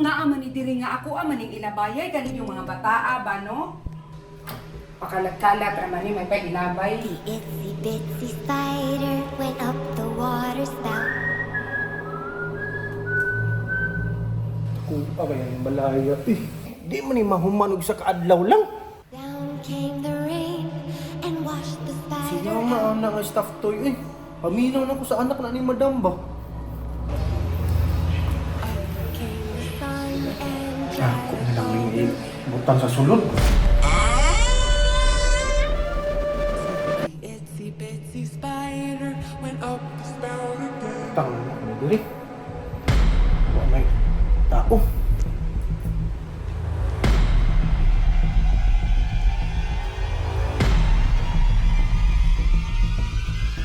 Naa man ni diri nga ako maning ilabayay ganin yung mga bataa ba, no? Pakalagkalat ra man ni may pa ilabay. The itsy bitsy spider went up the water spout. Kung pa ba yung balaya? Eh, di man ni mahuman og sa kaadlaw lang. Down came the rain and washed the spider Siya out. maana nga staff toy eh. Paminaw na ko sa anak na ni madam ba. Came the sun and Ako dried na lang up all yung the butang sa sulod. Itsy bitsy spider went up the spout again. Tang na ako diri. Wa may tao.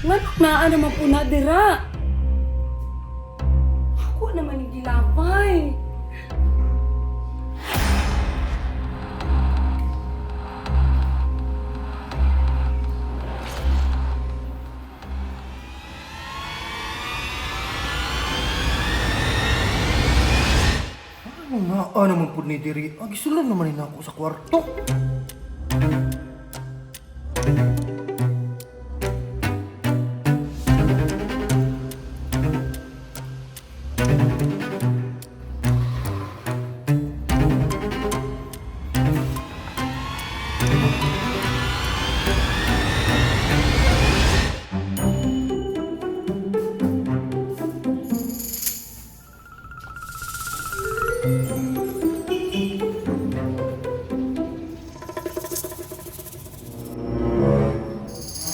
Nganong naa naman po na dira? Ako naman yung gilabay. Ano nga naman pud ni diri? Ah, gisulod naman ni nako sa kwarto.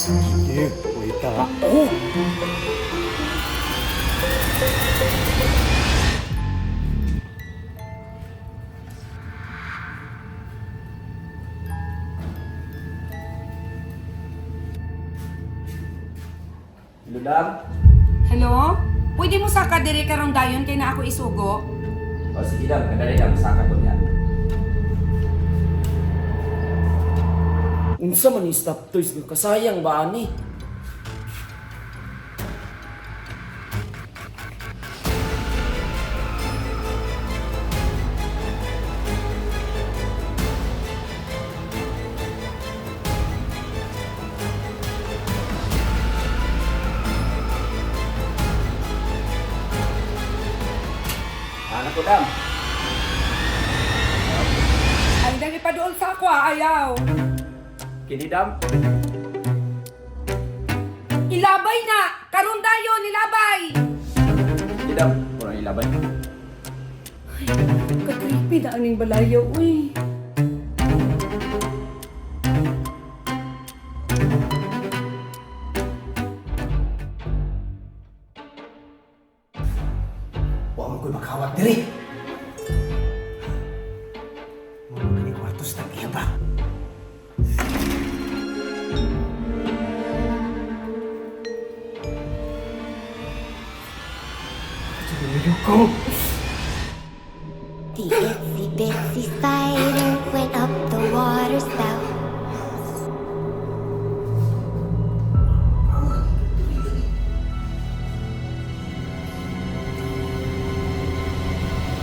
Sige, wait tao. Ludam? Hello? Pwede mo saka diri karon dayon kay na ako isugo? O sige dam, kadali dam, saka ko niya. Unsa man ni stop toys nga kasayang ba ani? Anak ko dam. Ay, dami pa doon sa ako ah, ayaw. Kini dam. Ilabay na! Karon dayon, ilabay! Sige dam, kuno ilabay. Ka-creepy na aning balayaw, uy. Wa man ko'y makawat diri. Mo kini kwarto sa iya ba? Ko. The itsy bitsy spider went up the water spout.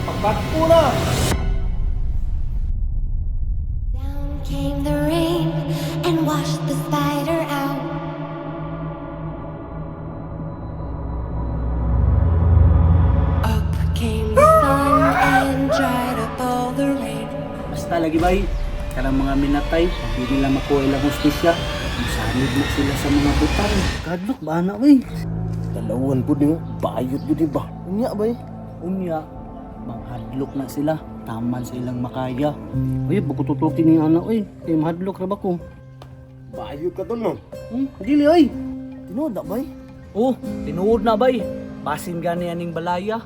Pagbatko na. Down came the rain and washed the spider out. Up came the sun and dried up all the rain. Basta lagi bay, karang mga minatay, hindi nila makuha ilang hustisya. Musanib na sila sa mga butang. Kadlok ba na oy? Dalawan pud nimo, bayot gyud ba? Unya bay. Unya, manghadlok na sila. Taman sa ilang makaya. Uy, bukututukin ni anak oy. Kay mahadlok ra ba ko? Bayot ka to no. Dili oy. Tinuod na bay. Oh, tinuod na bay. Basin gani aning balaya.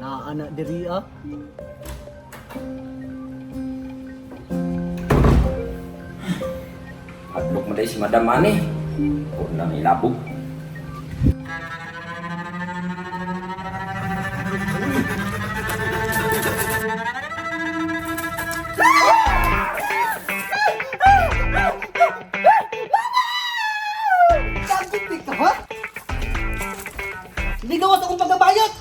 Naa na diri ah. Hadlok mo dahil si madam ani. Kuno lang ilabog. Takot ka ha? Ligaw sa akong pagkabayot!